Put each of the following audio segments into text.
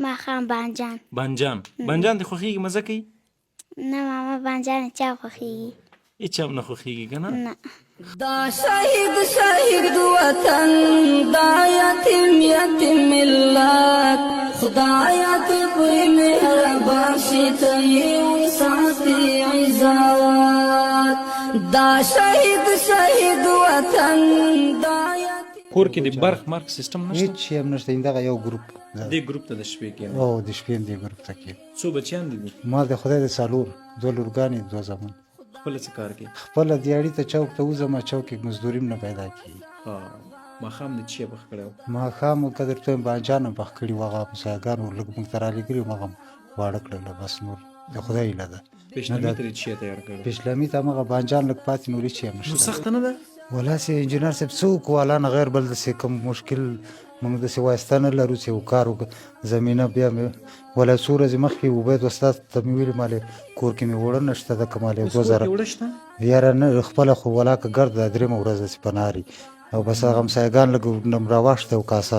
ماښام بانجان. بانجان. بانجان دې خوښیږي؟ مزه کوي؟ نه ماما، بانجان چا خوښیږي؟ هیڅ هم نه خوښیږي که نه؟ نه. دا شهید شهید وطن، دا یتیم یتیم ملت، خدایا ته پرې مهربان شې، ته یې وساتې عزت. دا شهید شهید وطن، دا یتیم. کور کې د برق مرق سیستم نشته؟ هیڅ شی هم نشته، دغه یو ګروپ. دې ګروپ ته د شپې کې؟ او د شپې هم دې ګروپ ته کې. څو بچیان دي؟ ما د خدای د څلور، دوه لورګانې، دوه زامن. خپله څه کار کوي؟ خپله دیاړي ته چوک ته وځم، چوک کې مزدوري هم نه پیدا کېږي. ماښام دې څه پخ کړی و؟ ماښام که درته ووایم، بانجان هم پخ کړي وو، هغه همسایهګانو لږ موږ ته رالیږلي وو، هغه هم واړه کړل، بس نور د خدای هیله ده. پیشلمي ته دې څه تیار کړی؟ پیشلمي ته همغه بانجان لږ پاتې، نور هېڅ هم نو نشته. سخته نه ده؟ ولا چې انجینر صاحب څه وکړو، الله نه غیر بل داسې کوم مشکل موږ داسې واسطه نه لرو چې یو کار وکړو. زمینه بیا مې ولا څو ورځې مخکې عبید استاد ته مې ویلي، مالې کور کې مې اوړه نشته ده، که مالې اوس دوه کور زره کې اوړه شته؟ یاره نه، خپله خو ولا که ګرد ده، درېیمه ورځ ده چې په ناري او بس هغه همسایهګان لږ راواخیسته او کاسه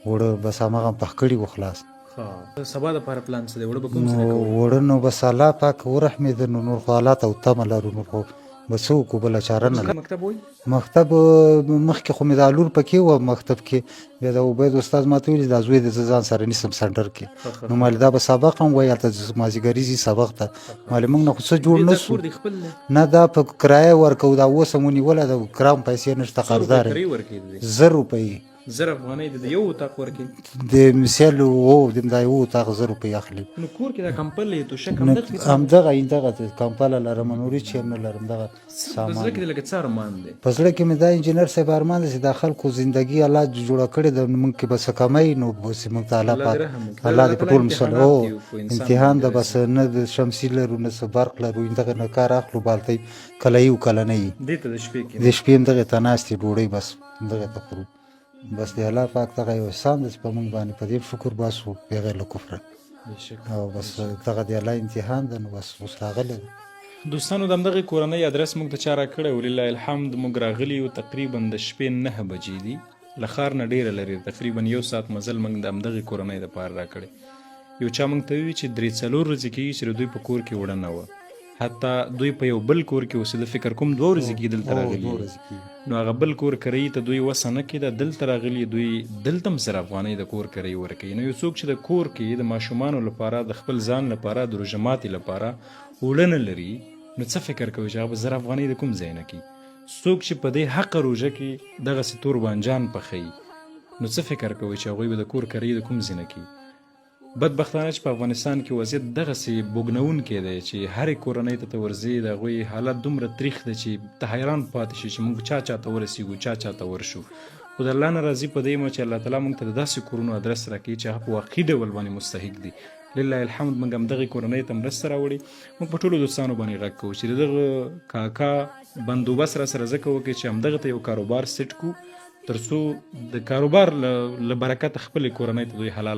اوړه بس هماغه هم پخ کړي وو، خلاص. ښه، سبا دپاره پلان څه دی؟ اوړه به کوم څه نو نه کوو؟ اوړه نو بس الله پاک ورحمېده، نو نور خو الله ته تمه لرو، نور خو به څه وکړو، بله چاره نه لرو. مکتب وایي؟ مکتب مخکې خو مې دا لور پکې وه مکتب کې، بیا د عبید استاد ماته ویل دا زوی دې زه ځان سره نیسم سنټر کې، نو مالې دا به سبق هم وایي، هلته مازدیګري ځي سبق ته، مالې موږ نه خو څه جوړ نه دا سو. کور دې خپل دی؟ نه، دا په کرایه ورکوو، دا اوس هم ونیوله ده، کرام پیسې نشته، څو روپۍ قرضدار یم. کرایه ورکوې د دې؟ 1000 روپۍ. 1000 افغانۍ د یو اتاق ورکوي؟ د مثال و د دا یو اتاق 1000 روپۍ اخلي. نو کور کې دا کمپل یې توشک نو همدغه همدغه همدغه کمپله لرم، نور هېڅ هم نه لرم، دغه په زړه سامان. کې دې لکه څه ارمان دی؟ په زړه کې مې دا انجینر صاحب ارمان دی چې دا خلکو زندګي الله جوړه کړې ده، موږ کې به څه کمی، نو بس موږ ته الله الله پاک دې رحم وکړي. الله الله دې په تعالی ټول مسلمان امتحانات او دي په انسان امتحان باندې ده، بس راسي. نه د شمسي لرو نه څه برق لرو، دغه نه کار اخلو، بالتۍ کله یو کله نه یي. دې ته د شپې کې د شپې هم دغې ته ناستې، ډوډۍ بس دغې ته خورو، بس د الله پاک دغه یو احسان دی چې په موږ باندې، په دې شکر باسو بغیر له کفره، بېشکه او بس دغه د الله امتحان ده، نو بس اوس راغلی ده. دوستانو، د همدغې کورنۍ ادرس موږ ته چا راکړی، ولله الحمد موږ راغلي یو، تقریبا د شپې 9 بجې دي، له ښار نه ډېره لرې ده، تقریبا یو ساعت مزل موږ د همدغې کورنۍ دپاره راکړی. یو چا موږ ته وویل چې درې څلور ورځې کېږي چې د دوی په کور کې اوړه نه وه، حتی دوی په یو بل کور کې اوسېده، فکر کوم دوه ورځې کېږي دلته راغلي. دوه ورځې کېږي. نو هغه بل کور کرایي ته دوی وسه نه کېده، دلته راغلي، دوی دلته هم 1000 افغانۍ د کور کرایي ورکوي. نو یو څوک چې د کور کې د ماشومانو لپاره، د خپل ځان لپاره، د روژه ماتې لپاره اوړه نه لري، نو څه فکر کوي چې هغه به 1000 افغانۍ د کوم ځای نه کوي؟ څوک چې په دې حقه روژه کې دغسې تور بانجان پخوي، نو څه فکر کوي چې هغوی به د کور کرایي د کوم ځای نه کوي؟ بدبختانه چې په افغانستان کې وضعیت دغسې بوږنوونکی دی چې هرې کورنۍ ته ته ورځې، د هغوی حالت دومره تریخ دی چې ته حیران پاتې شې چې موږ چا چا ته ورسیږو، چا چا ته ورشو. خو د الله نه راضي په دې یم چې الله تعالی موږ ته د داسې کورونو ادرس راکوي چې هغه په واقعي ډول باندې مستحق دي. لله الحمد موږ همدغې کورنۍ ته مرسته راوړې. موږ په ټولو دوستانو باندې غږ کوو چې د دغه کاکا بندوبست را سره ځکه وکړي چې همدغه ته یو کاروبار سیټ کړو، تر څو د کاروبار له برکته خپلې کورنۍ ته دوی حلاله